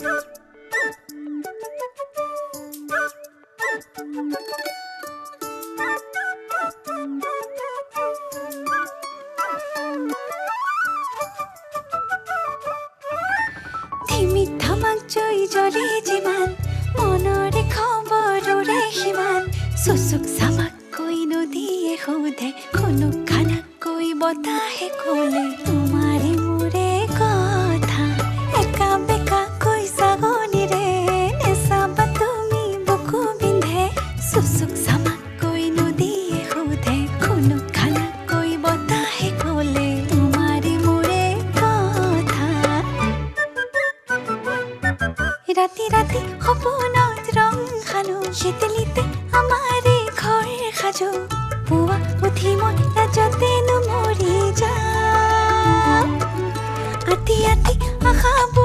ধিমিক ধামাক জুই জ্বলে যিমান, মনৰে খবৰৰে সিমান। চুচুক চামাককৈ নদীয়ে সোধে, খুনুক খানাককৈ বতাহে ক'লে তোমাৰে মোৰে কথা। একা বেকাকৈ ছাগলীৰে নেচাবা তুমি বুকু বিন্ধে। চুচুক চামাককৈ নদীয়ে সোধে, খুনুক খানাকৈ বতাহে ক'লে তোমাৰে মোৰে কথা। ৰাতি ৰাতি সপোনত ৰং সানো, শীতলিতে আমাৰে ঘৰ সাজো। পুৱা উঠি মই লাজতেনো মৰি যাম। আতি আতি আশাবোৰ